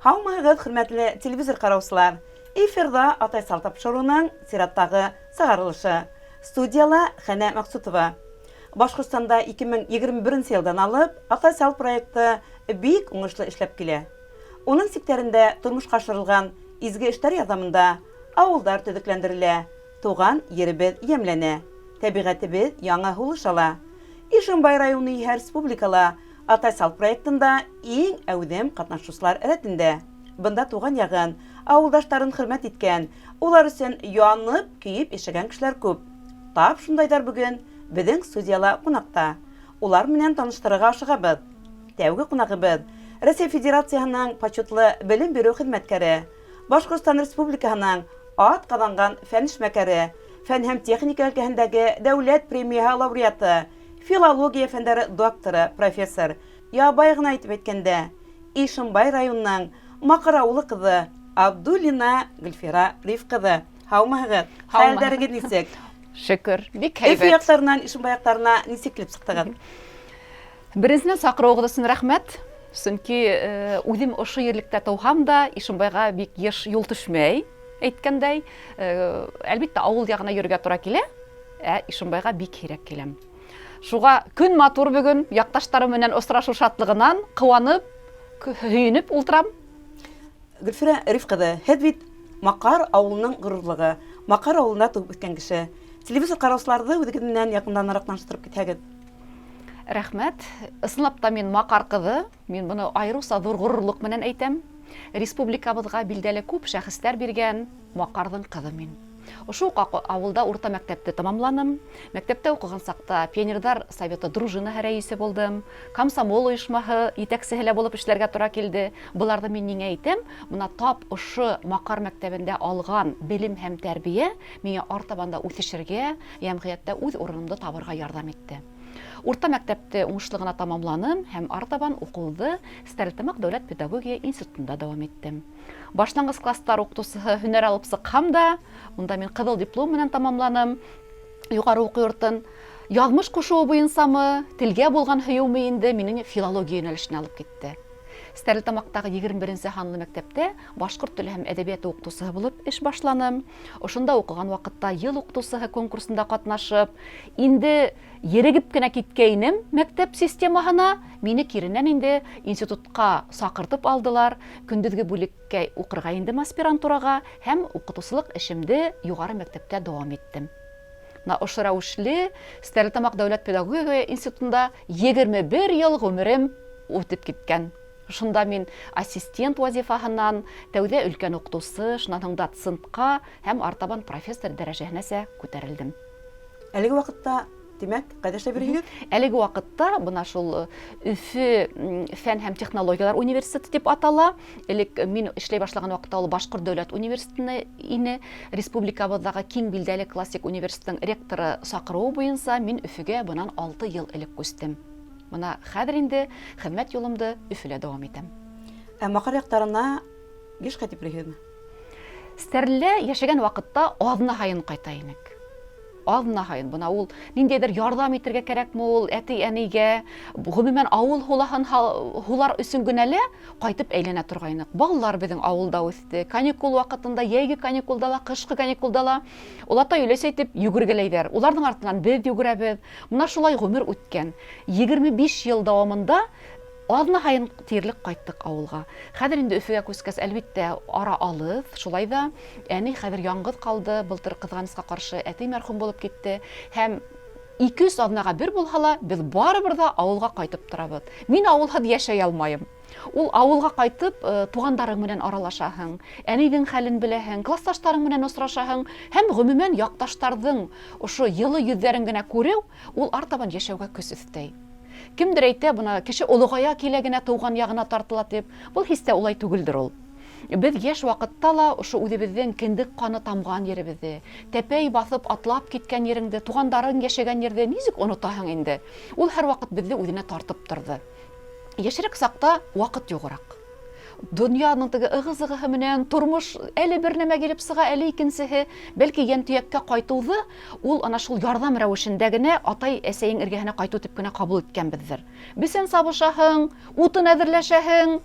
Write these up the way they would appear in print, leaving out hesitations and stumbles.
Һаумыһығыҙ, хөрмәтле телевизор ҡараусылар! Эфирҙа Атай сал тапшырыуының сираттағы сығарылышы. Студияла Хәнә Мәҡсутова. Башҡортостанда 2021 йылдан алып Атай сал проекты бик уңышлы эшләп килә. Уның сиктәрендә тормошҡа ашырылған изге эштәр ярҙамында ауылдар төҙөкләндерелә, туған еребеҙ йәмләнә, тәбиғәтебеҙ яңы һулыш ала. Ишембай районы иһә республикала Атай сал проектында иң әүҙем ҡатнашыусылар рәтендә. Бында туған яғын, ауылдаштарын хөрмәт иткән, улар өсөн янып-көйөп йәшәгән кешеләр күп. Тап шундайҙар бөгөн беҙҙең студияла ҡунаҡта. Улар менән таныштырырға ашығабыҙ. Тәүге ҡунағыбыҙ, Рәсәй Федерацияһының почетлы белем биреү хеҙмәткәре, Башҡортостан Республикаһының атҡаҙанған фән эшмәкәре, фән һәм техника өлкәһендәге дәүләт премияһы лауреаты, филология фәндәре докторы, профессор, ябай ғына итеп әйткәндә, Ишембай районының Маҡыр ауылы кызы Абдуллина Гөлфира Риф кызы. Һаумыһығыҙ? Хәлдәрегеҙ нисек? Шөкөр, бик һәйбәт. Өфө яҡтарынан Ишембай яҡтарына нисек килеп сыҡтығыҙ? Беренсенән саҡырыуығыҙ өсөн рәхмәт. Сөнки э, үҙем ошо ерлектә тыуһам да, Ишембайға бик еш юл төшмәй, әйткәндәй. Э, әлбиттә, авыл ягына йөрергә тура килә, ә Ишембайға бик һирәк киләм. Шуға көн матур бөгөн, якташтарым менән осрашу шатлыгынан ҡыуанып, һөйөнөп ултырам. Гөлфирә Риф кызы, һеҙ бит Маҡар ауылының горурлығы, Маҡар ауылында тыуып үҫкән кеше. Телевизор ҡараусыларҙы үҙегеҙ менән яҡынданыраҡ таныштырып китһәгеҙ. Рәхмәт. Ысынлап та мин Маҡар ҡыҙы. Мин быны айырыуса ҙур ғорурлыҡ менән әйтәм. Республикабыҙға билдәле күп шәхестәр биргән Маҡарҙың ҡыҙы мин. Ошо ук авылда урта мәктәпте тамамланым. Мәктәптә уҡыған саҡта пионерҙар советы дружинаһы рәисе булдым. Комсомол ойошмаһы етәксеһе лә булып эшләргә тура килде. Быларҙы мин ниңә әйтәм? Бына тап ошо Маҡар мәктәбендә алған белем һәм тәрбиә миңә артабан да үҫешергә, йәмғиәттә үҙ урынымды табырға ярҙам итте. Урта мәктәпте уңышлы гына тамамланым һәм артабан укуымды Стәрлетамаҡ дәүләт педагогия институтында дауам иттем. Башлангыс класстар укытусыһы һөнәр алып сыҡһам да, унда мин ҡыҙыл диплом менән тамамланым юғары уҡыу йортон. Яҙмыш ҡушыуы буйынсамы, телгә булған һөйөүме инде минең филология йүнәлешенә алып китте. Стәрлетамаҡтағы 21 нсе һанлы мәктәптә башҡорт теле һәм әҙәбиәте уҡытыусыһы булып эш башланым. Ошонда уҡыған ваҡытта йыл уҡытыусыһы конкурсында ҡатнашып, инде ерегеп кенә киткәйнем мәктәп системаһына, мине киренән инде институтка саҡыртып алдылар, көндөҙге бүлеккә уҡырға индем аспирантураға һәм уҡытыусылыҡ эшемде юғары мәктәптә дауам иттем. Менә ошо рәүешле Стәрлетамаҡ дәүләт педагогия институтында 21 ел ғүмерем үтеп киткән. Шунда мин ассистент вазифаһынан, тәүҙә өлкән уҡытыусы, шуннан һуң доцентҡа һәм артабан профессор дәрәжәһенәсә күтәрелдем. Әлеге ваҡытта, тимәк, ҡайҙа эшләп йөрөйһөгеҙ? Әлеге ваҡытта бына шул Өфө фән һәм технологиялар университеты дип атала. Элек мин эшләй башлаган ваҡытта ул Башҡорт дәүләт университеты ине. Республикабыҙҙағы киң билдәле классик университеттың ректоры саҡырыуы буйынса мин Өфөгә бынан 6 йыл элек күстем. Бына хәҙер инде хеҙмәт юлымды Өфөлә дауам итәм. Ә Маҡар яҡтарына еш ҡайтып йөрөйһөгеҙме? Стәрлелә йәшәгән ваҡытта аҙна һайын ҡайта инек. Аҙна һайын. Бына ул ниндәйҙер ярҙам итергә кәрәкме ул әти-әнигә, ғөмүмән ауыл һулаһын һулар өсөн генә лә ҡайтып әйләнә торғайныҡ. Балалар беҙҙең ауылда үҫте. Каникул ваҡытында, йәйге каникулда ла, ҡышҡы каникулда ла олатай-өләсәй тип йүгергеләйҙәр. Уларҙың артынан беҙ йүгерәбеҙ. Менә шулай ғүмер үткән. 25 йыл дауамында аҙна һайын тиерлек ҡайттыҡ ауылға. Хәҙер инде Өфөгә күскәс, әлбиттә, ара алыҫ, шулай да әни хәҙер яңгыҙ ҡалды, былтыр ҡыҙғанысҡа ҡаршы әтей мәрхүм булып китте. Һәм ике-өс аҙнаға бер булһа ла, беҙ барыбер ҙа ауылға ҡайтып торабыҙ. Мин ауылһыҙ йәшәй алмайым. Ул ауылға ҡайтып, э, туғандарың менән аралашаһың, әнейҙең хәлен беләһең, классташтарың менән осрашаһың һәм гомумән яҡташтарҙың ошо йылы йөҙҙәрен генә күреү ул артабан йәшәүгә көс өҫтәй. Кемдер әйтә, бына кеше олоғая килә генә тыуған яғына тартыла дип. Был һис тә улай түгелдер ул. Беҙ йәш ваҡытта ла ошо үҙебеҙҙең кендек ҡаны тамған еребеҙҙе, тәпәй баҫып атлап киткән ереңде, туғандарың йәшәгән ерҙе нисек онотаһың инде? Ул һәрваҡыт беҙҙе үҙенә тартып торҙо. Йәшерәк саҡта ваҡыт юғыраҡ. Донъяның теге ығы-зығыһы менән тормош әле бер нәмә килеп сыға, әле икенсеһе. Бәлки йәнтөйәккә ҡайтыуҙы ул ана шул ярҙам рәүешендә генә атай-әсәйең эргәһенә ҡайтыу тип кенә ҡабул иткәнбеҙҙер. Бесән сабышаһың, утын әҙерләшәһең,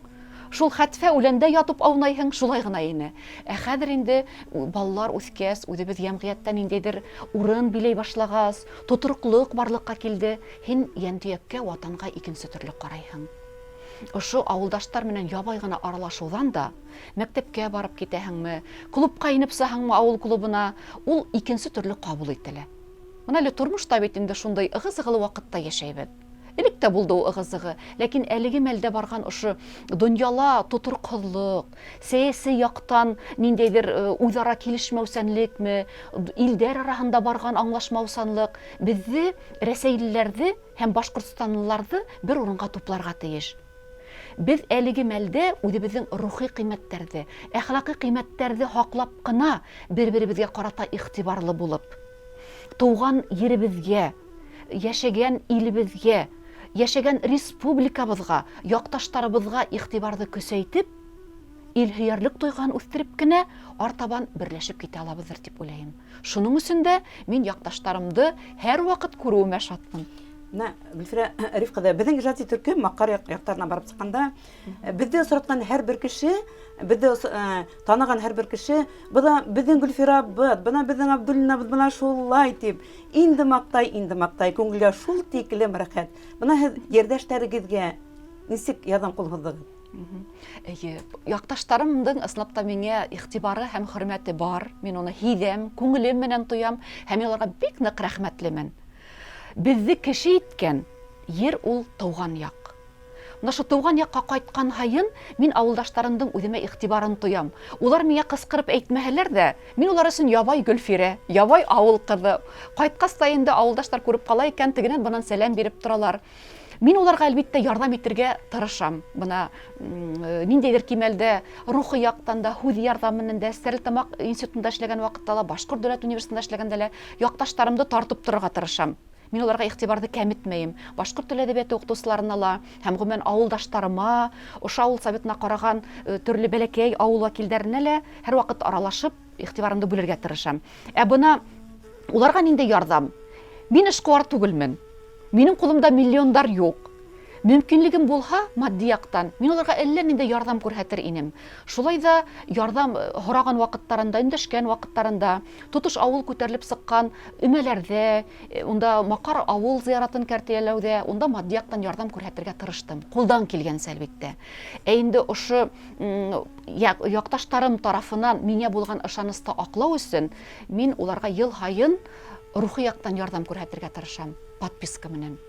Шул хәтфә үләндә ятып аунайһың, шулай ғына ине. Ә хәҙер инде балалар үҫкәс, үҙебеҙ йәмғиәттә ниндәйҙер урын биләй башлағас, тотороҡлоҡ барлыҡҡа килде, һин йәнтөйәккә, ватанға икенсе төрлө ҡарайһың. Ошо ауылдаштар менән ябай ғына аралашыуҙан да, мәктәпкә барып китәһеңме, клубҡа инеп сыһаңмы ауыл клубына, ул икенсе төрлө ҡабул ителә. Бына әле тормош та бит инде шундай ығы-зығылы ваҡытта йәшәйбеҙ. Элек тә булды ул ығы-зығы, ләкин әлеге мәлдә барған ошо донъяла тотороҡһоҙлоҡ, сәйәси яҡтан ниндәйҙер үҙ-ара килешмәүсәнлекме, илдәр араһында барған аңлашмаусанлыҡ беҙҙе, рәсәйлеләрҙе һәм башҡортостанлыларҙы бер урынға тупларға тейеш. Беҙ әлеге мәлдә үҙебеҙҙең рухи ҡиммәттәрҙе, әхлаҡи ҡиммәттәрҙе һаҡлап ҡына бер-беребеҙгә ҡарата иғтибарлы булып, тыуған еребеҙгә, йәшәгән илебеҙгә, йәшәгән республикабыҙға, яҡташтарыбыҙға иғтибарҙы көсәйтеп, илһөйәрлек тойғоһон үҫтереп кенә артабан берләшеп китә алабыҙҙыр тип уйлайым. Шуның өсөн дә мин яҡташтарымды һәрваҡыт күреүемә шатмын. Менә, Гөлфирә Риф ҡыҙы, беҙҙең ижади төркөм Маҡар яҡтарына барып сыҡҡанда, беҙҙе осратҡан һәр бер кеше, беҙҙе таныған һәр бер кеше, бына беҙҙең Гөлфирабыҙ, бына беҙҙең Абдуллинабыҙ, бына шулай тип, инде маҡтай, инде маҡтай, күңелгә шул тиклем рәхәт. Бына һеҙ ерҙәштәрегеҙгә нисек ярҙам ҡул һуҙҙығыҙ? Эйе, яҡташтарымдың ысынлап та миңә иғтибары һәм хөрмәте бар. Мин уны һиҙәм, күңелем менән тоям һәм мин уларға бик ныҡ рәхмәтлемен. Беҙҙе кеше иткән ер ул тыуған яҡ. Мына шул тыуған яҡҡа ҡайтҡан һайын мин ауылдаштарымдың үҙемә иғтибарын тоям. Улар миңә ҡысҡырып әйтмәһәләр ҙә, мин улар өсөн ябай Гөлфирә, ябай ауыл ҡыҙы. Ҡайтҡас та инде ауылдаштар күреп ҡала икән, тегенән-бынан сәләм биреп торалар. Мин уларға, әлбиттә, ярҙам итергә тырышам. Бына ниндәйҙер кимәлдә рухи яҡтан да, һүҙ ярҙамынан да, Стәрлетамаҡ институтында эшләгән ваҡытта ла, Башҡорт дәүләт университетында эшләгәндә лә яҡташтарымды тартып торорға тырышам. Мин уларға иғтибарҙы кәметмәйем. Башҡорт теле әҙәбиәте уҡытыусыларына ла һәм ғөмүмән ауылдаштарыма, ошо ауыл советына ҡараған төрлө бәләкәй ауыл вәкилдәренә лә һәр ваҡыт аралашып, иғтибарымды бүлергә тырышам. Ә бына уларға ниндәй ярҙам? Мин эшҡыуар түгелмен. Минең ҡулымда миллиондар юҡ. Мөмкинлегем булһа, матди яҡтан, мин уларға әллә ниндәй ярҙам күрһәтер инем. Шулай ҙа ярҙам һораған ваҡыттарында, өндәшкән ваҡыттарында, тотош ауыл күтәрелеп сыҡҡан өмәләрҙә, унда Маҡар ауыл зыяратын кәртиәләүҙә, унда матди яҡтан ярҙам күрһәтергә тырыштым. Ҡулдан килгәнсә, әлбиттә. Ә инде ошо яҡташтарым тарафынан миңә булған ышанысты аҡлау өсөн мин уларға йыл һайын рухи яҡтан ярҙам күрһәтергә тырышам, подписка менән.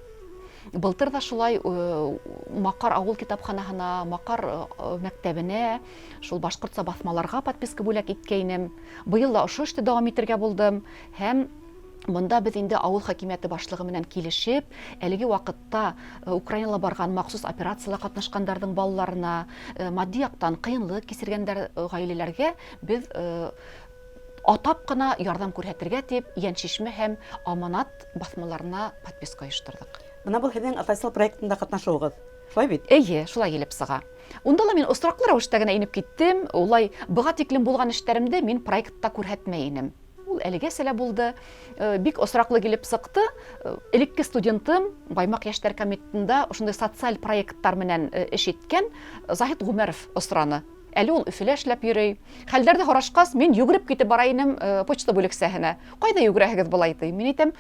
Былтыр ҙа шулай Маҡар ауыл китапханаһына, Маҡар мәктәбенә, шул башҡортса баҫмаларға подписка бүләк иткәйнем. Быйыл да ошо эште дауам итергә булдым һәм бында беҙ инде ауыл хакимиәте башлығы менән килешеп, әлеге ваҡытта Украинала барған махсус операцияла ҡатнашҡандарҙың балаларына, матди яҡтан ҡыйынлыҡ кисергәндәр ғаиләләргә беҙ атап ҡына ярҙам күрһәтергә тип Йәншишмә һәм Аманат баҫмаларына подписка ойошторҙоҡ. Бына был һеҙҙең Атайсал проектында ҡатнашыуығыҙ. Шулай бит? Эйе, шулай килеп сыға. Унда ла мин осраҡлы рәүештә генә инеп киттем. Улай быға тиклем булған эштәремде мин проектта күрһәтмәй инем. Ул әлегәсә лә булды. Бик осраҡлы килеп сыҡты. Элекке студентым Баймаҡ йәштәр комитетында ошондай социаль проекттар менән эш иткән Заһид Ғүмәров осраны. Әле ул Өфөлә эшләп йөрөй. Хәлдәрҙе һорашҡас, мин йүгереп китеп бара инем почта бүлексәһенә. Ҡайҙа йүгерәһегеҙ былай ти? Мин әйтәм,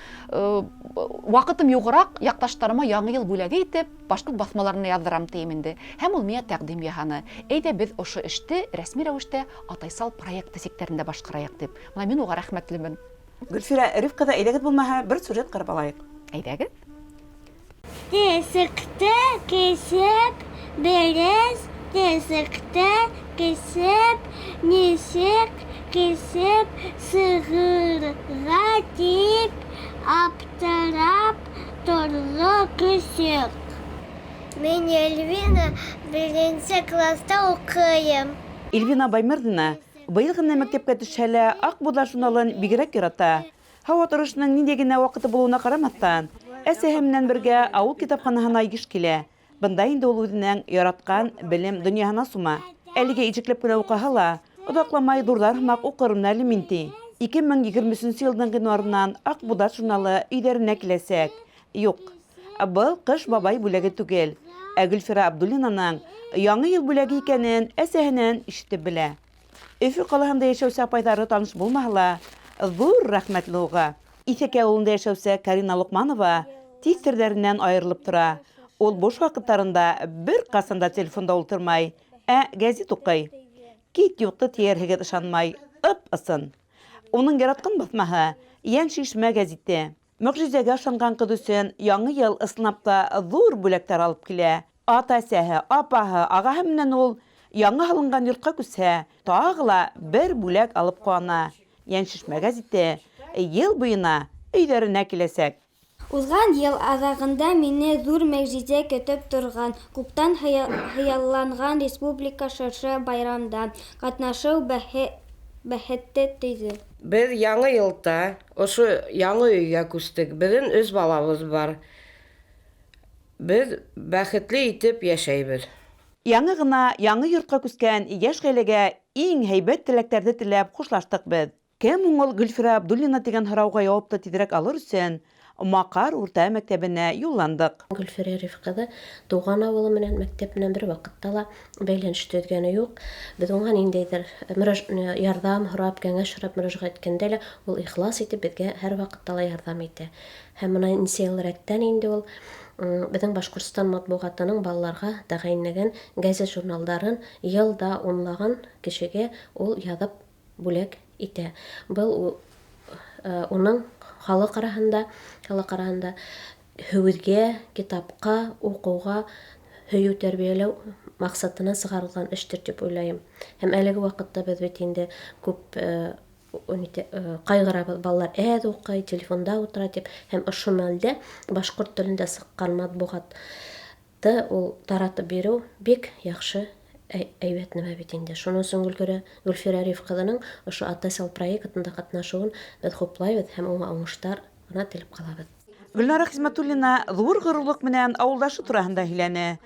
ваҡытым юғыраҡ, яҡташтарыма яңы йыл бүләге итеп, башҡорт баҫмаларына яҙҙырам тием инде. Һәм ул миңә тәҡдим яһаны. Әйҙә беҙ ошо эште рәсми рәүештә Атайсал проекты сиктәрендә башҡарайыҡ тип. Бына мин уға рәхмәтлемен. Гөлфирә Риф ҡыҙы, әйҙәгеҙ булмаһа, бер сюжет ҡарап алайыҡ. Әйҙәгеҙ. Тесекте кисеп, берез, тесекте кисеп, нисек кисеп сығырға тип аптырап торҙо көсөк. Мин Эльвина, беренсе класста уҡыйым. Эльвина Баймырҙина быйыл ғына мәктәпкә төшһә лә, Аҡ Буҙат журналын бигерәк ярата. Һауа торошоноң ниндәй генә ваҡыты булыуына ҡарамаҫтан, әсәһе менән бергә ауыл китапханаһына йыш килә. Бында инде ул үҙенең яратҡан белем донъяһына сума. Әлегә ижекләп кенә уҡыһа ла, оҙаҡламай ҙурҙар һымаҡ уҡырмын әле мин ти. Ике мең егерме өсөнсө йылдың ғинуарынан Аҡ Буҙат журналы өйҙәренә киләсәк. Юҡ, был Ҡыш бабай бүләге түгел. Ә Гөлфирә Абдуллинаның Яңы ел бүләге икәнен әсәһенән ишетеп белә. Өфө калаһында яшәүче апайлары таныш булмаһа ла, зур рәхмәтле уга. Иҫәкәй авылында яшәүче Карина Локманова тиз серҙәренән айырылып тора. Ул буш ваҡыттарында бер ҡасан да телефонда ултырмай, ә гәзит уҡый. Кит юҡты тиерһегеҙ ышанмай, ып-ысын. Уның яратҡан баҫмаһы, Йән-Шишмә гәзите. Мөгъҗизәгә ышанган кыз өчен Яңы ел ысынлап та зур бүләктәр алып килә. Ата-әсәһе, апаһы, агаһы менән ул яңы һалынган йортка күчсә, тагы ла бер бүләк алып куана, Йәншишмә гәзите ел буена өйҙәренә киләсәк. Узган ел азагында мине зур могҗизә көтеп торган, күптән хыялланган республика чыршы байрамда катнашу бәхете тойды. Без Яңы елда ошо яңы өйгә күчтек. Безнең өч балабыз бар. Без бәхетле итеп яшәйбез. Яңы гына яңы йортка күчкән яшь гаиләгә иң һәйбәт теләктәрҙе теләп хушлаштыҡ беҙ. Кем һуң ул Гөлфирә Абдуллина тигән һорауға яуапты тиҙерәк алыр өсөн Маҡар урта мәктәбенә юлландыҡ. Гөлфирә Риф ҡыҙы тыуған ауылы менән, мәктәп менән бер ваҡытта ла бәйләнеш төҙгәне юҡ. Беҙ уңа ниндәйҙер ярҙам һорап, кәңәш һорап мөрәжәғәт иткәндә лә ул ихлас итеп беҙгә һәр ваҡытта ла ярҙам итә. Һәм бына нисә йыл рәттән инде ул беҙҙең Башҡортостан матбуғатының балаларға тәғәйенләгән гәзит-журналдарын йыл да унлаған кешегә ул яҙып бүләк итә. Был уның халыҡ араһында, халыҡ араһында һүҙгә, китапҡа, уҡыуға һөйөү тәрбиәләү маҡсатынан сығарылған эштер тип уйлайым. Һәм әлеге ваҡытта беҙ бит инде күп ҡайғырабыҙ, балалар әҙ уҡый, телефонда ултыра тип, һәм ошо мәлдә башҡорт телендә сыҡҡан матбуғатты ул таратып биреү бик яҡшы әйбәт нәмә бит инде. Шуның өсөн Гөлфирә Риф ҡыҙының ошо Атайсал проектында ҡатнашыуын беҙ хуплайбыҙ һәм уңа уңыштар ғына теләп ҡалабыҙ. Гөлнара Хисмәтуллина ҙур ғорурлыҡ менән ауылдашы тураһында һөйләне.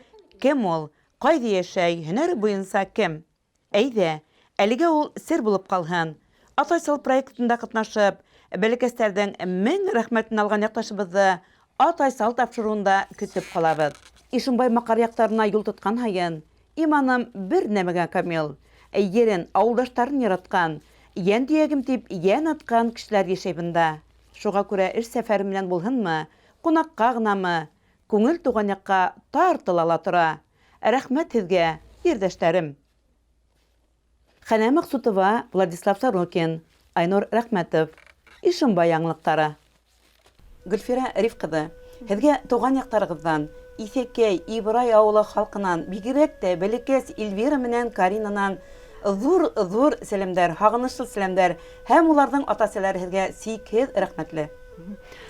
Кем ул? Ҡайҙа йәшәй? Һөнәре буйынса кем? Әйҙә, әлегә ул сер булып ҡалһын. Атайсал проектында ҡатнашып, бәләкәстәрҙең мең рәхмәтен алған яҡташыбыҙҙы Атайсал тапшырыуында көтөп ҡалабыҙ. Ишембай Маҡар яҡтарына юл тотҡан һайын, иманым бер нәмәгә камил. Ерен, ауылдаштарын яратҡан, йән төйәгем тип йән атҡан кешеләр йәшәй бында. Шуға күрә эш сәфәре менән булһынмы, ҡунаҡҡа ғынамы, күңел тыуған яҡҡа тартыла ла тора. Рәхмәт һеҙгә, ерҙәштәрем. Хәнә Маҡсутова, Владислав Сорокин, Айнур Рәхмәтов. Ишембай яңылыҡтары. Гөлфирә Риф ҡыҙы, һеҙгә тыуған яҡтарығыҙҙан, Иҫәкәй, Ибрай ауылы халҡынан, бигерәк тә бәләкәс Эльвира менән Каринанан ҙур-ҙур сәләмдәр, һағынышлы сәләмдәр һәм уларҙың ата-әсәләре һеҙгә сикһеҙ рәхмәтле.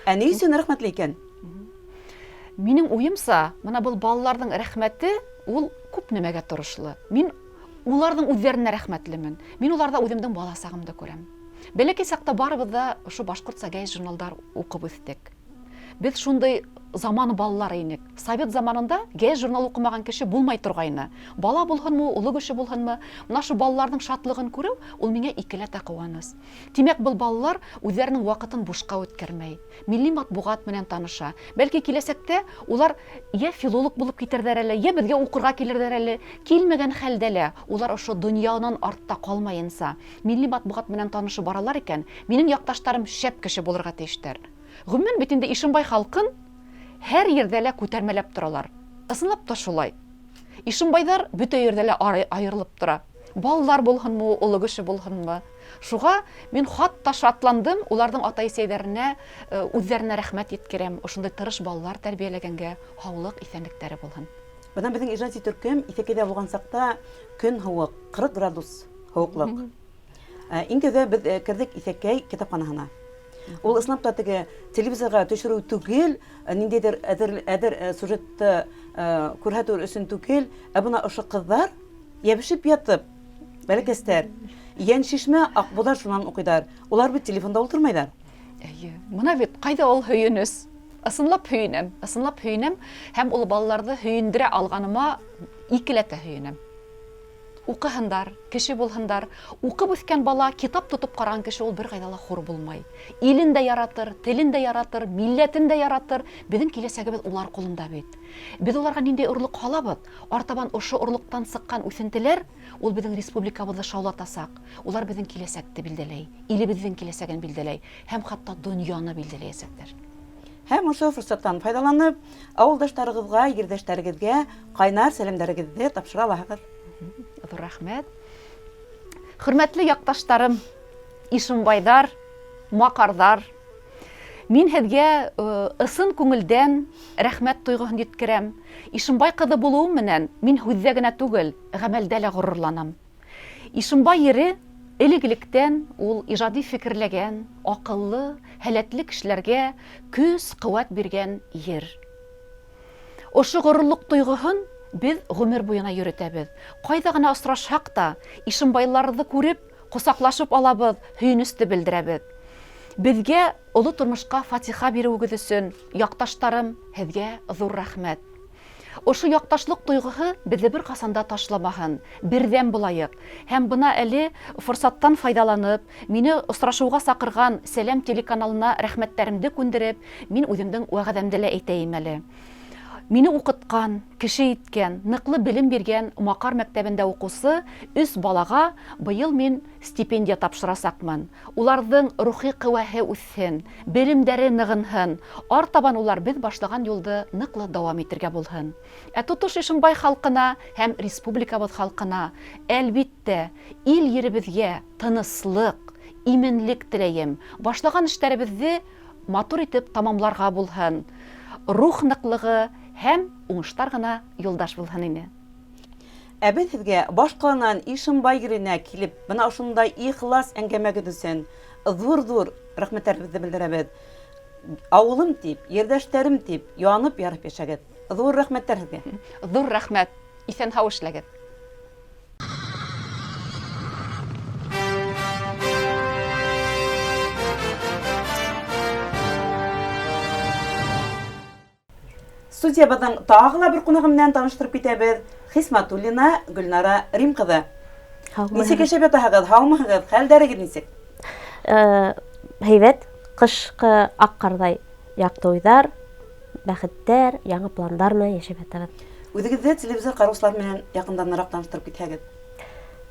Ә ни өсөн рәхмәтле икән? Минең уйымса, бына был балаларҙың рәхмәте ул күп нәмәгә торошло. Мин уларҙың үҙҙәренә рәхмәтлемен. Мин уларҙа үҙемдең бала сағымды күрәм. Бәләкәй саҡта барыбыҙ ҙа ошо башҡортса гәзит журналдар уҡып үҫтек. Беҙ шундай заман балалары инек. Совет заманында гәзит журнал уҡымаған кеше булмай торғайны. Бала булһынмы, оло кеше булһынмы, мына ошо балаларҙың шатлығын күреү ул миңә икеләтә ҡыуаныс. Тимәк, был балалар үҙҙәренең ваҡытын бушҡа үткәрмәй, милли матбуғат менән таныша. Бәлки киләсәктә улар йә филолог булып китерҙәр әле, йә беҙгә уҡырға килерҙәр әле. Килмәгән хәлдә лә улар ошо донъянан артта ҡалмайынса милли матбуғат менән танышып баралар икән, минең яҡташтарым шәп кеше булырға тейештәр. Ғөмүмән бит инде Ишембай халҡын һәр ерҙә лә күтәрмәләп торалар. Ысынлап та шулай. Ишембайҙар бөтә ерҙә лә айырылып тора. Балалар булһынмы, оло кеше булһынмы. Шуға мин хатта шатландым, уларҙың атай-әсәйҙәренә, үҙҙәренә рәхмәт еткерәм. Ошондай тырыш балалар тәрбиәләгәнгә һаулыҡ, иҫәнлектәре булһын. Бына беҙҙең ижади төркөм Иҫәкәйҙә булған саҡта көн һыуыҡ, 40 градус һыуыҡлыҡ. Иң тәүҙә беҙ керҙек Иҫәкәй китапханаһына. Ул ысынлап та теге телевизорға төшөрөү түгел, ниндәйҙер әҙер сюжетты күрһәтеү өсөн түгел, ә бына ошо ҡыҙҙар йәбешеп ятып, бәләкәстәр, Йәншишмә Аҡбуҙат журналын уҡыйҙар. Улар бит телефонда ултырмайҙар. Эйе, бына бит ҡайҙа ул һөйөнөс. Ысынлап һөйөнәм, ысынлап һөйөнәм һәм ул балаларҙы һөйөндөрә алғаныма икеләтә һөйөнәм. Уҡыһындар, кеше булһындар. Уҡып үҫкән бала, китап тотоп ҡараған кеше ул бер ҡайҙа ла хур булмай. Илен дә яратыр, телен дә яратыр, милләтен дә яратыр. Беҙҙең киләсәгебеҙ улар ҡулында бит. Беҙ уларға ниндәй орлоҡ һалабыҙ, артабан ошо орлоҡтан сыҡҡан үҫентеләр ул беҙҙең республикабыҙҙы шаулатасаҡ. Улар беҙҙең киләсәкте билдәләй, илебеҙҙең киләсәген билдәләй һәм хатта донъяны билдәләйәсәктәр. Һәм ошо форсаттан файҙаланып, ауылдаштарығыҙға, ерҙәштәрегеҙгә ҡайнар сәләмдәрегеҙҙе тапшыра алаһығыҙ. Ҙур рәхмәт. Хөрмәтле яҡташтарым, ишембайҙар, маҡарҙар, мин һеҙгә ысын күңелдән рәхмәт тойғоһон еткерәм. Ишембай ҡыҙы булыуым менән мин һүҙҙә генә түгел, ғәмәлдә лә ғорурланам. Ишембай ере элек-электән ул ижади фекерләгән, аҡыллы, һәләтле кешеләргә көс, ҡеүәт биргән ер. Ошо ғорурлыҡ тойғоһон беҙ ғүмер буйына йөрөтәбеҙ. Ҡайҙа ғына осрашһаҡ та, ишембайларҙы күреп, ҡосаҡлашып алабыҙ, һөйөнөстө белдерәбеҙ. Беҙгә оло тормошҡа фатиха биреүегеҙ өсөн, яҡташтарым, һеҙгә ҙур рәхмәт. Ошо яҡташлыҡ тойғоһо беҙҙе бер ҡасан да ташламаһын, берҙәм булайыҡ. Һәм бына әле форсаттан файҙаланып, мине осрашыуға саҡырған Сәләм телеканалына рәхмәттәремде күндереп, мин үҙемдең вәғәҙәмде лә әйтәйем әле. Мине уҡытҡан, кеше иткән, ныҡлы белем биргән Маҡар мәктәбендә уҡыусы өс балаға быйыл мин стипендия тапшырасаҡмын. Уларҙың рухи ҡеүәһе үҫһен, белемдәре нығынһын, артабан улар беҙ башлаған юлды ныҡлы дауам итергә булһын. Ә тотош Ишембай халҡына һәм республикабыҙ халҡына, әлбиттә, ил еребеҙгә тыныслыҡ, именлек теләйем. Башлаған эштәребеҙҙе матур итеп тамамларға булһын. Рух ныҡлығы һәм уңыштар ғына юлдаш булһын ине. Ә беҙ һеҙгә баш ҡаланан Ишембай еренә килеп, бына ошондай ихлас әңгәмәгеҙ өсөн ҙур-ҙур рәхмәттәребеҙҙе белдерәбеҙ. Ауылым тип, ерҙәштәрем тип, янып ярып йәшәгеҙ. Ҙур рәхмәттәр һеҙгә. Ҙур рәхмәт. Иҫән-һау эшләгеҙ. Студиябыҙҙың тағы ла бер ҡунағы менән таныштырып китәбеҙ. Хисматуллина Гөлнара Рим ҡыҙы. Нисек йәшәп ятаһығыҙ? Һаумыһығыҙ? Хәлдәрегеҙ нисек? Һәйбәт. Ҡышҡы аҡ ҡарҙай яҡты уйҙар, бәхеттәр, яңы пландар менән йәшәп ятабыҙ. Үҙегеҙҙе телевизор ҡараусылар менән яҡынданыраҡ таныштырып китһәгеҙ.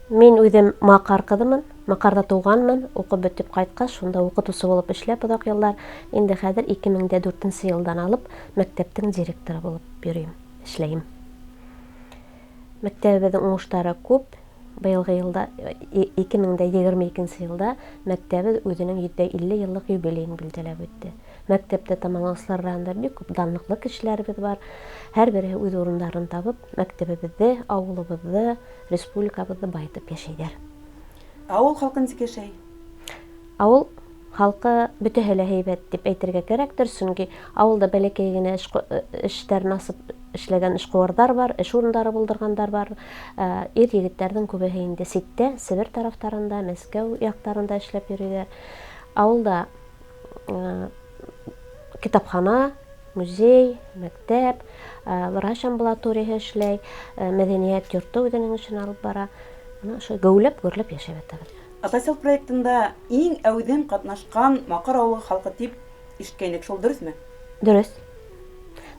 Мин үҙем Маҡар ҡыҙымын, Маҡарҙа тыуғанмын, уҡып бөтөп ҡайтҡас, шунда уҡытыусы булып эшләп оҙаҡ йылдар. Инде хәҙер ике мең дә дүртенсе йылдан алып мәктәптең директоры булып йөрөйөм, эшләйем. Мәктәбебеҙҙең уңыштары күп. Быйылғы йылда, ике мең дә егерме икенсе йылда мәктәбебеҙ үҙенең 150 йыллыҡ юбилейын билдәләп үтте. Мәктәптә тамамлаусылар араһында бик күп данлыҡлы кешеләребеҙ бар. Һәр береһе үҙ урындарын табып, мәктәбебеҙҙе, ауылыбыҙҙы, республикабыҙҙы байытып йәшәйҙәр. Ауыл халҡы нисек йәшәй? Ауыл халҡы бөтәһе лә һәйбәт тип әйтергә кәрәктер, сөнки ауылда бәләкәй генә эштәрен асып эшләгән эшҡыуарҙар бар, эш урындары булдырғандар бар. Ир егеттәрҙең күбеһе инде ситтә, Себер тарафтарында, Мәскәү яҡтарында эшләп йөрөйҙәр. Ауылда китапхана, музей, мәктәп, врач амбулаторияһы эшләй, мәҙәниәт йорто үҙенең эшен алып бара. Бына ошо геүләп, гөрләп йәшәп ятабыҙ. Атайсал проектында иң әүҙем ҡатнашҡан Маҡар ауылы халҡы тип ишеткәйнек, шул дөрөҫмө? Дөрөҫ.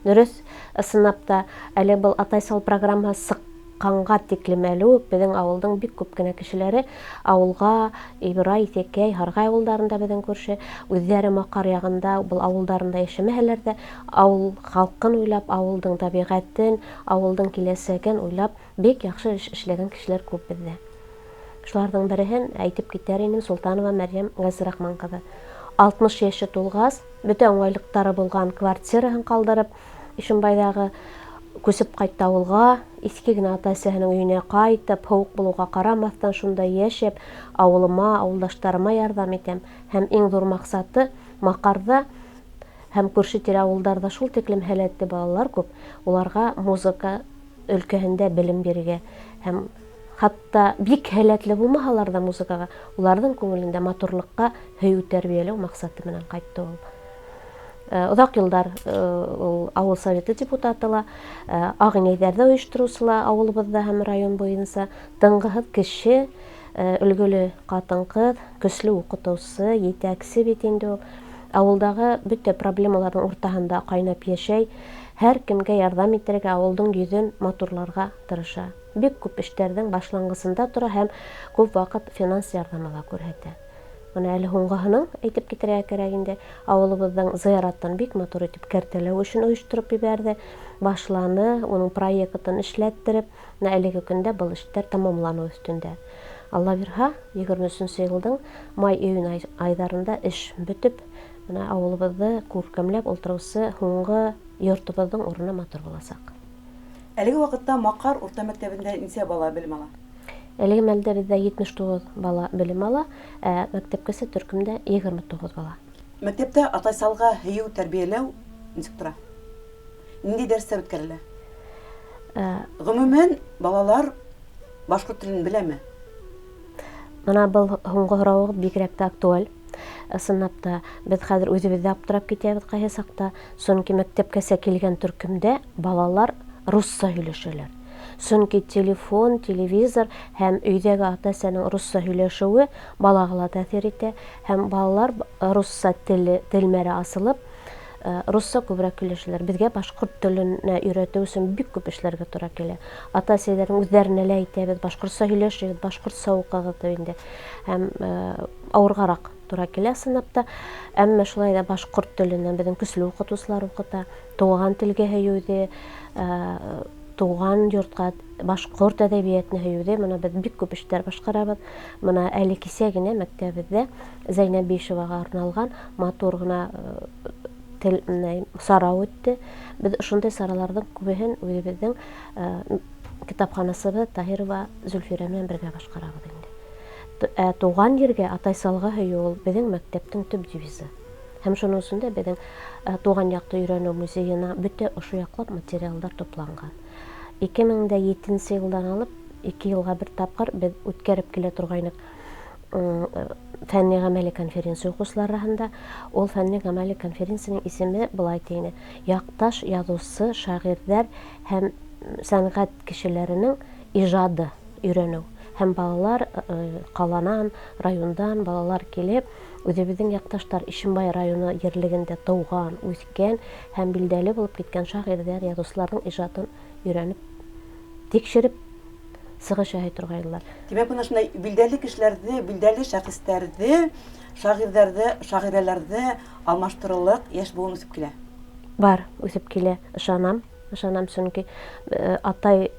Дөрөҫ. Ысынлап та, әле был Атайсал программаһы сыҡҡанға тиклем әле үк беҙҙең ауылдың бик күп кенә кешеләре ауылға, Ибрай, Иҫәкәй, Һарғай ауылдарында беҙҙең күрше, үҙҙәре Маҡар яғында, был ауылдарында йәшәмәһәләр ҙә, ауыл халҡын уйлап, ауылдың тәбиғәтен, ауылдың киләсәген уйлап, бик яҡшы эш эшләгән кешеләр күп беҙҙә. Шуларҙың береһен әйтеп китәр инем, Султанова Мәрйәм Ғәзрахман ҡыҙы. 60 йәше тулғас, бөтә уңайлыҡтары булған квартираһын ҡалдырып, Ишембайҙағы күсеп ҡайтты ауылға, иҫке генә ата-әсәһенең өйөнә ҡайтып, һыуыҡ булыуға ҡарамаҫтан шунда йәшәп, ауылыма, ауылдаштарыма ярҙам итәм. Һәм иң ҙур маҡсаты Маҡарҙа һәм күрше-тирә ауылдарҙа шул тиклем һәләтле балалар күп, уларға музыка өлкәһендә белем бирергә һәм хатта бик һәләтле булмаһалар ҙа музыкаға, уларҙың күңелендә матурлыҡҡа һөйөү тәрбиәләү маҡсаты менән ҡайтты ул. Оҙаҡ йылдар ул ауыл советы депутаты ла, ағ инәйҙәрҙе ойоштороусы ла ауылыбыҙҙа һәм район буйынса. Тынғыһыҙ кеше, өлгөлө ҡатын-ҡыҙ, көслө уҡытыусы, етәксе бит инде ул. Ауылдағы бөтә проблемаларҙың уртаһында ҡайнап йәшәй, һәр кемгә ярҙам итергә, ауылдың йөҙөн матурларға тырыша. Бик күп эштәрҙең башланғысында тора һәм күп ваҡыт финанс ярҙамы ла күрһәтә. Бына әле һуңғыһының әйтеп китергә кәрәк инде, ауылыбыҙҙың зыяраттан бик матур итеп кәртәләү эшен ойоштороп ебәрҙе, башланы, уның проектын эшләттереп, бына әлеге көндә был эштәр тамамланыу өҫтөндә. Алла бирһә, егерме өсөнсө йылдың май-июнь айҙарында эш бөтөп, бына ауылыбыҙҙы күркәмләп ултырыусы һуңғы йортобоҙҙоң урыны матур буласаҡ. Әлеге ваҡытта Маҡар урта мәктәбендә нисә бала белем ала? Әлеге мәлдә беҙҙә 79 бала белем ала, ә мәктәпкәсә төркөмдә 29 бала. Мәктәптә Атайсалға һөйөү тәрбиәләү нисек тора? Ниндәй дәрестәр үткәрелә? Ғөмүмән, балалар башҡорт телен беләме? Бына был һуңғы һорауығыҙ бигерәк тә актуаль. Ысынлап та, беҙ хәҙер үҙебеҙ ҙә аптырап китәбеҙ ҡайһы саҡта, сөнки мәктәпкәсә килгән төркөмдә балалар русса һөйләшәләр. Сөнки телефон, телевизор һәм өйҙәге ата-әсәнең русса һөйләшеүе балаға ла тәьҫир итә, һәм балалар русса телмәре асылып, русса күберәк һөйләшәләр. Беҙгә башҡорт теленә өйрәтеү өсөн бик күп эшләргә тура килә. Ата-әсәләрҙең үҙҙәренә лә әйтәбеҙ, башҡортса һөйләшегеҙ, башҡортса уҡығыҙ тип инде. Һәм ауырғараҡ тура килә ысынлап та. Әммә шулай ҙа башҡорт теленән беҙҙең көслө уҡытыусылар уҡыта. Туған телгә һөйөүҙе, туған йортҡа, башҡорт әҙәбиәтен һөйөүҙе бына беҙ бик күп эштәр башҡарабыҙ. Бына әле кисә генә мәктәбебеҙҙә Зәйнәб Бишеваға арналған матур ғына сара үтте. Беҙ ошондай сараларҙың күбеһен үҙебеҙҙең китапханасыбыҙ Таһирова Зөлфирә менән бергә башҡарабыҙ инде. Туған ергә, Атайсалға һөйөү ул беҙҙең мәктәптең төп девизы. Һәм шуның өсөн дә беҙҙең туған яҡты өйрәнеү музейына бөтә ошо яҡлап материалдар тупланған. Ике мең дә етенсе йылдан алып, ике йылға бер тапҡыр беҙ үткәреп килә торғайныҡ фәнни ғәмәли конференция уҡыусылар араһында. Ул фәнни ғәмәли конференцияның исеме былай тине: Яҡташ яҙыусы, шағирҙәр һәм сәнғәт кешеләренең ижады өйрәнеү. Һәм балалар ҡаланан, райондан балалар килеп, үҙебеҙҙең яҡташтар Ишембай районы ерлегендә тыуған, үҫкән һәм билдәле булып киткән шағирҙәр, яҙыусыларҙың ижадын өйрәнеп, тикшереп сығыш яһай торғайнылар. Тимәк, бына шундай билдәле кешеләрҙе, билдәле шәхестәрҙе, шағирҙәрҙе, шағирәләрҙе алмаштырырлыҡ йәш быуын үҫеп килә. Бар, үҫеп килә, ышанам, ышанам, сөнки атай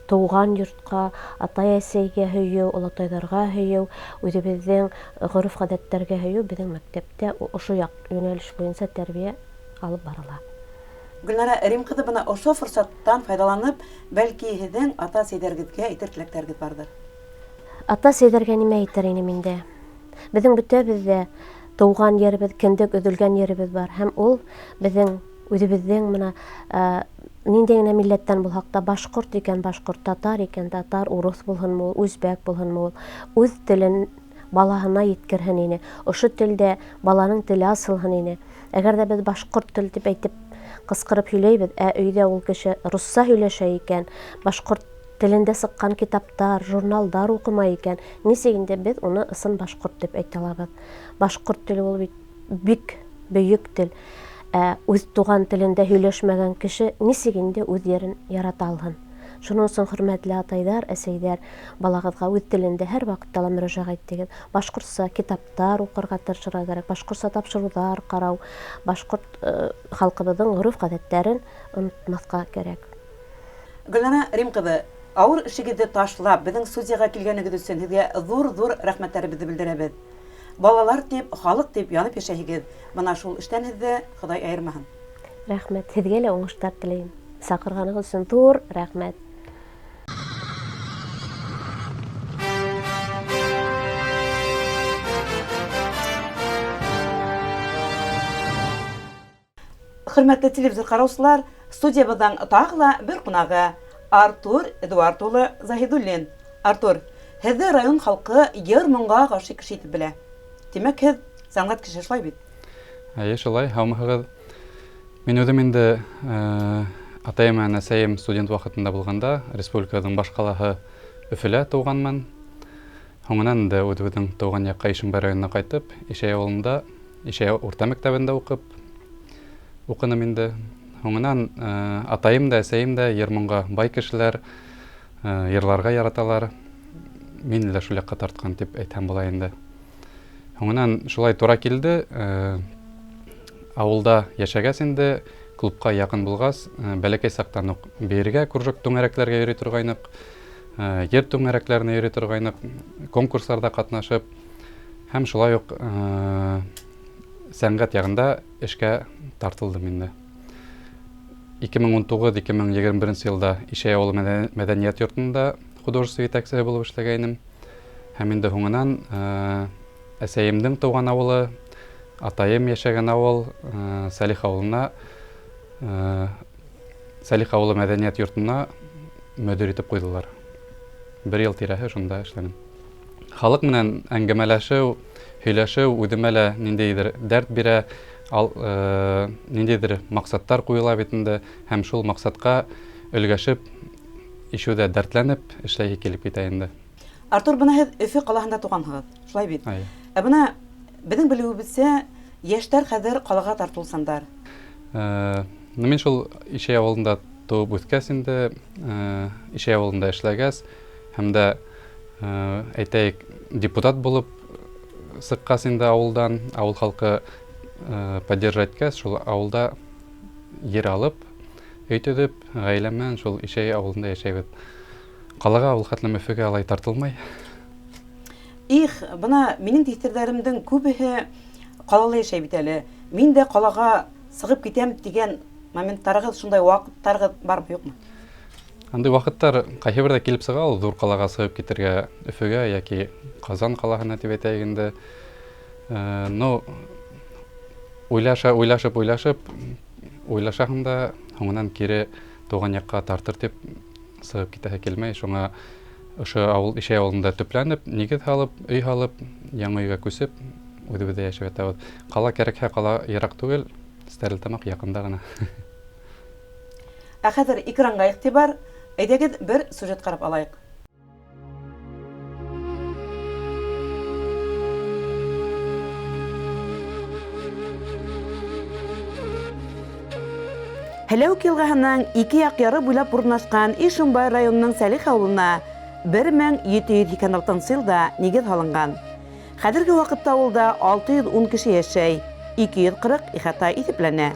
тыуған йортҡа, атай-әсәйгә һөйөү, олатайҙарға һөйөү, үҙебеҙҙең ғөрөф-ғәҙәттәргә һөйөү беҙҙең мәктәптә ошо яҡ йүнәлеш буйынса тәрбиә алып барыла. Гөлнара Рим ҡыҙы, бына ошо форсаттан файҙаланып, бәлки һеҙҙең ата-әсәйҙәрегеҙгә әйтер теләктәрегеҙ барҙыр. Ата-әсәйҙәргә нимә әйтер инем инде? Беҙҙең бөтәбеҙ ҙә тыуған еребеҙ, кендек өҙөлгән еребеҙ бар. Һәм ул беҙҙең үҙебеҙҙең бына ниндәй генә милләттән булһаҡ та, башҡорт икән башҡорт, татар икән татар, урыҫ булһынмы ул, үзбәк булһынмы ул, үҙ телен балаһына еткерһен ине. Ошо телдә баланың теле асылһын ине. Әгәр ҙә беҙ башҡорт тел тип әйтеп ҡысҡырып һөйләйбеҙ, ә өйҙә ул кеше русса һөйләшә икән, башҡорт телендә сыҡҡан китаптар, журналдар уҡымай икән, нисек инде беҙ уны ысын башҡорт тип әйтә алабыҙ? Башҡорт теле ул бит бик бөйөк тел. Ә үҙ туған телендә һөйләшмәгән кеше нисек инде үҙ ерен ярата алһын? Шуның өсөн, хөрмәтле атайҙар, әсәйҙәр, балағыҙға үҙ телендә һәр ваҡытта ла мөрәжәғәт итегеҙ. Башҡортса китаптар уҡырға тырышырға кәрәк, башҡортса тапшырыуҙар ҡарау, башҡорт халҡыбыҙҙың ғөрөф-ғәҙәттәрен онотмаҫҡа кәрәк. Гөлнара Рим ҡыҙы, ауыр эшегеҙҙе ташлап, беҙҙең студияға килгәнегеҙ өсөн һеҙгә ҙур-ҙур рәхмәттәребеҙҙе белдерәбеҙ. Балалар тип, халыҡ тип янып йәшәйһегеҙ. Бына шул эштән һеҙҙе Хоҙай айырмаһын. Рәхмәт. Һеҙгә лә уңыштар теләйем. Саҡырғанығыҙ өсөн ҙур рәхмәт. Хөрмәтле телевизор ҡараусылар, студиябыҙҙың тағы ла бер ҡунағы Артур Эдуард улы Заһидуллин. Артур, һеҙҙе район халҡы йыр-моңға ғашиҡ кеше итеп белә. Тимәк, һеҙ сәнғәт кеше, шулай бит? Эйе, шулай. Һаумыһығыҙ, Мин үҙем инде атайым менән әсәйем студент ваҡытында булғанда республикабыҙҙың баш ҡалаһы Өфөлә тыуғанмын. Һуңынан инде үҙебеҙҙең тыуған яҡҡа Ишембай районына ҡайтып, Ишәй ауылында, Ишәй урта мәктәбендә уҡып уҡыным инде. Һуңынан атайым да, әсәйем дә йыр-моңға бай кешеләр, йырларға яраталар. Мин дә шул яҡҡа тартҡан тип әйтһәм була инде. Һуңынан шулай тура килде, ауылда йәшәгәс инде, клубҡа яҡын булғас, бәләкәй саҡтан уҡ бейергә кружок түңәрәкләргә йөрөй торғайныҡ, йыр түңәрәкләренә йөрөй торғайныҡ, конкурсларҙа ҡатнашып һәм шулай уҡ сәнғәт яғында эшкә тартылдым инде. 2019-2021 йылда Ишәй ауылы мәҙәниәт йортонда художество етәксеһе булып эшләгәйнем. Һәм инде һуңынан әсәйемдең тыуған ауылы, атайым йәшәгән ауыл, Сәлих ауылына, Сәлих ауылы мәҙәниәт йортона мөдир итеп ҡуйҙылар. Бер йыл тирәһе шунда эшләнем. Халыҡ менән әңгәмәләшеү, һөйләшеү үҙемә лә ниндәйҙер дәрт бирә, ниндәйҙер маҡсаттар ҡуйыла бит инде, һәм шул маҡсатҡа өлгәшеп, ишеүҙә дәртләнеп эшләйһе килеп китә инде. Артур, бына һеҙ Өфө ҡалаһында тыуғанһығыҙ, шулай бит? Эйе. Ә бына беҙҙең белеүебеҙсә, йәштәр хәҙер ҡалаға тартылсандар. Мин шул Ишәй ауылында тыуып үҫкәс инде, Ишәй ауылында эшләгәс, һәм дә, әйтәйек, депутат булып сыҡҡас инде ауылдан, ауыл халҡы поддержать иткәс, шул ауылда ер алып, өй төҙөп, ғаиләм менән шул Ишәй ауылында йәшәйбеҙ. Ҡалаға ул хәтлем Өфөгә алай тартылмай. Их, бына минең тиҫтерҙәремдең күбеһе ҡалала йәшәй бит әле. Мин дә ҡалаға сығып китәм тигән моменттарығыҙ, шундай ваҡыттарығыҙ бармы, юҡмы? Андай ваҡыттар ҡайһы берҙә килеп сыға ул, ҙур ҡалаға сығып китергә, Өфөгә йәки Ҡазан ҡалаһына тип әйтәйек инде. Но уйлаша, уйлашып, уйлашып, уйлашаһың да, һуңынан кире тыуған яҡҡа тартыр тип сығып китәһе килмәй. Шуңа ошо ауыл, Ишәй ауылында төпләнеп, нигеҙ һалып, өй һалып, яңы өйгә күсеп, үҙебеҙҙә йәшәп ятабыҙ. Ҡала кәрәкһә, ҡала йыраҡ түгел, Стәрлетамаҡ яҡында ғына. Ә хәҙер экранға иғтибар, әйҙәгеҙ бер сюжет ҡарап алайыҡ. Һәләүек йылғаһының ике яҡ яры буйлап урынлашҡан Ишембай районының Сәлих ауылына бер мең ете йөҙ һикһән алтынсы йылда нигеҙ һалынған. Хәҙерге ваҡытта ауылда 610 кеше йәшәй, 240 ихата иҫәпләнә.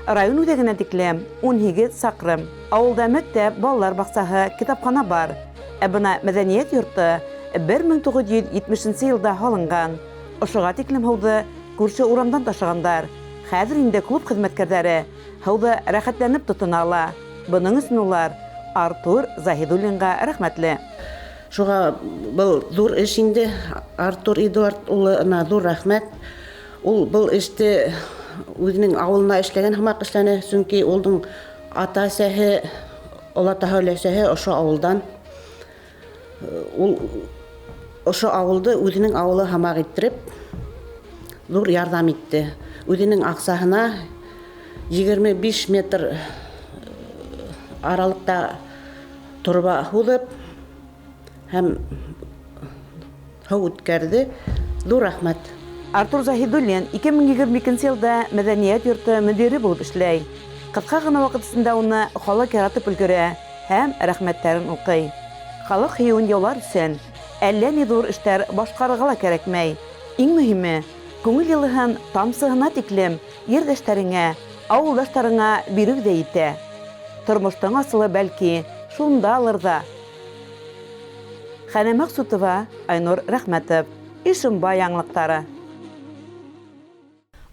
Район үҙәгенә тиклем 18 саҡрым. Ауылда мәктәп, балалар баҡсаһы, китапхана бар. Ә бына мәҙәниәт йорто бер мең туғыҙ йөҙ етмешенсе йылда һалынған. Ошоға тиклем һыуҙы күрше урамдан ташығандар. Хәҙер инде клуб хеҙмәткәрҙәре һыуҙы рәхәтләнеп тотона ала. Бының өсөн улар Артур Заһидуллинға рәхмәтле. Шуға был ҙур эш инде. Артур Эдуард улына ҙур рәхмәт. Ул был эште үҙенең ауылына эшләгән һымаҡ эшләне, сөнки улдың ата-әсәһе, олатаһы, өләсәһе ошо ауылдан. Ул ошо ауылды үҙенең ауылы һымаҡ иттереп ҙур ярҙам итте. Үҙенең аҡсаһына 25 метр аралыҡта торба һуҙып һәм һыу үткәрҙе. Ҙур рәхмәт. Артур Заһидуллин ике мең егерме икенсе йылда мәҙәниәт йорто мөдире булып эшләй. Ҡыҫҡа ғына ваҡыт эсендә уны халыҡ яратып өлгөрә һәм рәхмәттәрен уҡый. Халыҡ һөйөүен яулар өсөн әллә ни ҙур эштәр башҡарырға ла кәрәкмәй. Иң мөһиме, күңел йылыһын тамсыһына тиклем ерҙәштәреңә, ауылдаштарыңа биреү ҙә етә. Тормоштоң асылы бәлки шундалыр ҙа. Хәнә Мәҡсүтова, Айнур Рәхмәтов, Ишембай яңылыҡтары.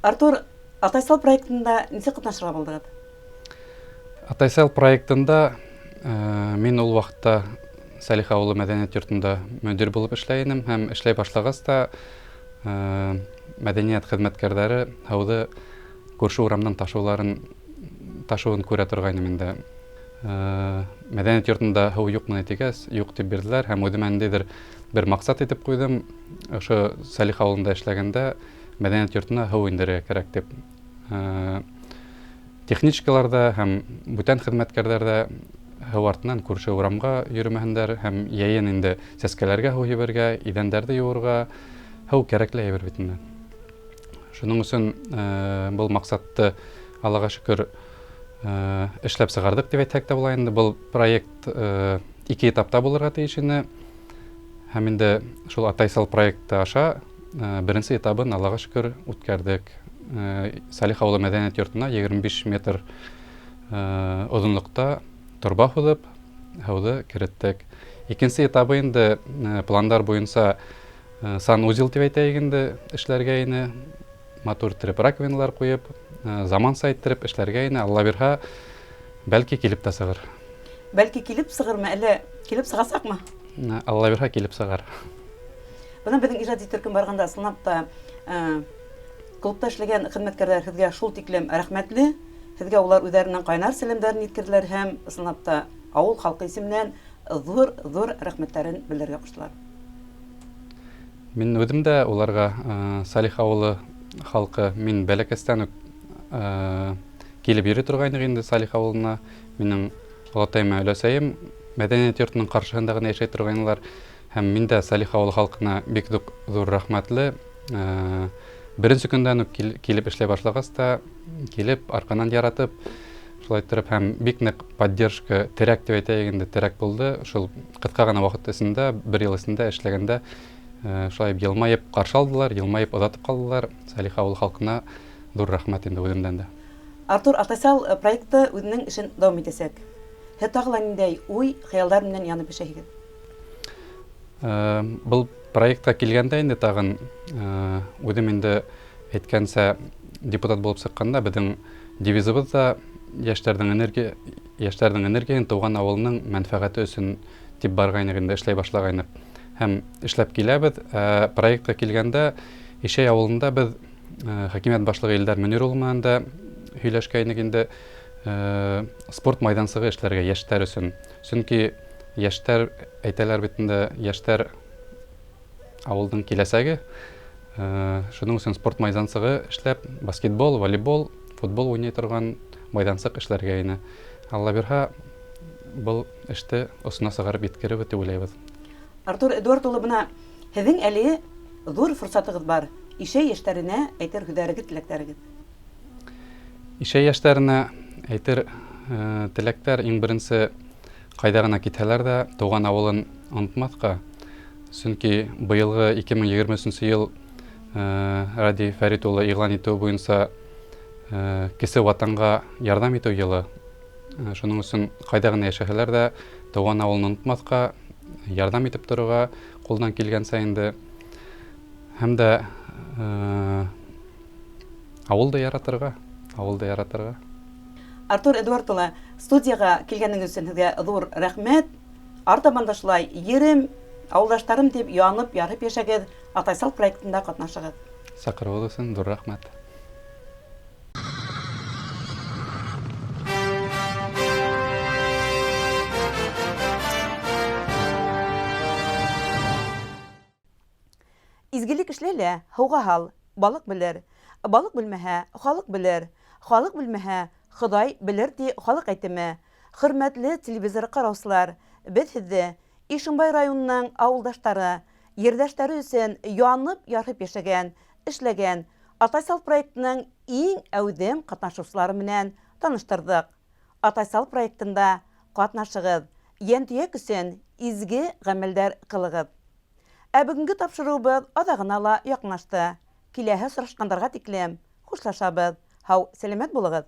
Артур, Атайсал проектында нисек ҡатнашырға булдығыҙ? Атайсал проектында мин ул ваҡытта Сәлих ауылы мәҙәниәт йортонда мөдир булып эшләй инем һәм эшләй башлағас та мәҙәниәт хеҙмәткәрҙәре һыуҙы күрше урамдан ташыуын күрә торғайным инде. Мәҙәниәт йортонда һыу юҡмы тигәс, юҡ тип бирҙеләр һәм үҙемә ниндәйҙер бер маҡсат итеп ҡуйҙым. Ошо Сәлих ауылында эшләгәндә мәҙәниәт йортона һыу индерергә кәрәк тип. Техничкалар да һәм бүтән хеҙмәткәрҙәр ҙә һыу артынан күрше урамға йөрөмәһендәр һәм йәйен инде сәскәләргә һыу һибергә, иҙәндәрҙе йыуырға һыу кәрәкле әйбер бит инде. Шуның өсөн был маҡсатты Аллаға шөкөр эшләп сығарҙыҡ тип әйтһәк тә була инде. Был проект ике этапта булырға тейеш ине. Һәм инде шул Атайсал проекты аша беренсе этабын Аллаға шөкөр үткәрҙек. Салих ауылы мәҙәниәт йортона 25 метр оҙонлоҡта торба һуҙып, һыуҙы кереттек. Икенсе этабы инде пландар буйынса санузел тип әйтәйек инде эшләргә ине. Матур иттереп раковиналар ҡуйып, заманса иттереп эшләргә ине. Алла бирһә, бәлки килеп тә сығыр. Бәлки килеп сығырмы, әллә килеп сығасаҡмы? Алла бирһә, килеп сығар. Бына беҙҙең ижади төркөм барғанда ысынлап та клубта эшләгән хеҙмәткәрҙәр һеҙгә шул тиклем рәхмәтле. Һеҙгә улар үҙҙәренең ҡайнар сәләмдәрен еткерҙеләр һәм ысынлап та ауыл халҡы исеменән ҙур-ҙур рәхмәттәрен белдерергә ҡуштылар. Мин үҙем дә уларға Салих ауылы халҡы, мин бәләкәстән үк килеп йөрөй торғайныҡ инде Салих ауылына. Минең олатайым, өләсәйем мәҙәниәт йортоноң ҡаршыһында ғына йәшәй торғайнылар. Һәм мин дә Салих ауылы халҡына бик ҙур рәхмәтле. Беренсе көндән үк килеп эшләй башлағас та, килеп, арҡанан яратып, шулай иттереп һәм бик ныҡ поддержка, терәк тип әйтәйек инде, терәк булды. Шул ҡыҫҡа ғына ваҡыт эсендә, бер йыл эсендә эшләгәндә, шулай йылмайып ҡаршы алдылар, йылмайып оҙатып ҡалдылар. Салих ауылы халҡына ҙур рәхмәт инде үҙемдән дә. Артур, Атайсал проекты үҙенең эшен дауам итәсәк. Һеҙ тағы ла ниндәй уй, хыялдар менән янып йәшәйһегеҙ? Был проектҡа килгәндә инде тағын, үҙем инде әйткәнсә, депутат булып сыҡҡанда беҙҙең девизыбыҙ ҙа йәштәрҙең энергияһын тыуған ауылының мәнфәғәте өсөн тип барғайныҡ инде, эшләй башлағайныҡ. Һәм эшләп киләбеҙ. Проектҡа килгәндә Ишәй ауылында беҙ хакимиәт башлығы Илдар Мөнир улы менән дә һөйләшкәйнек инде, спорт майҙансығы эшләргә йәштәр өсөн. Сөнки йәштәр, әйтәләр бит инде, йәштәр ауылдың киләсәге. Шуның өсөн спорт майҙансығы эшләп, баскетбол, волейбол, футбол уйнай торған майҙансыҡ эшләргә ине. Алла бирһә, был эште осона сығарып еткерербеҙ тип уйлайбыҙ. Артур Эдуард улы, бына һеҙҙең әле ҙур форсатығыҙ бар. Ишәй йәштәренә әйтер һүҙҙәрегеҙ, теләктәрегеҙ. Ишәй йәштәренә әйтер теләктәр, иң беренсе, ҡайҙа ғына китһәләр ҙә, тыуған ауылын онотмаҫҡа. Сөнки быйылғы ике мең егерме өсөнсө йыл Радий Фәрит улы иғлан итеү буйынса кесе ватанға ярҙам итеү йылы. Шуның өсөн ҡайҙа ғына йәшәһәләр ҙә, тыуған ауылын онотмаҫҡа, ярҙам итеп торорға ҡулдан килгәнсә инде. Һәм дә ауылды яратырға, ауылды яратырға. Артур Эдуард улы, студияға килгәнегеҙ өсөн һеҙгә ҙур рәхмәт. Артабан да шулай ерем, ауылдаштарым тип янып, ярып йәшәгеҙ, Атайсал проектында ҡатнашығыҙ. Саҡырыуығыҙ өсөн ҙур рәхмәт. Изгелек эшлә лә һыуға һал, балыҡ белер. Балыҡ белмәһә, халыҡ белер. Халыҡ белмәһә, Хоҙай белер ти халыҡ әйтеме. Хөрмәтле телевизор ҡараусылар, беҙ һеҙҙе Ишембай районының ауылдаштары, ерҙәштәре өсөн янып, ярһып йәшәгән, эшләгән Атайсал проектының иң әүҙем ҡатнашыусылары менән таныштырҙыҡ. Атайсал проектында ҡатнашығыҙ, йәнтөйәк өсөн изге ғәмәлдәр ҡылығыҙ. Ә бөгөнгө тапшырыуыбыҙ аҙағына ла яҡынлашты. Киләһе осрашҡандарға тиклем хушлашабыҙ. Һау, сәләмәт булығыҙ.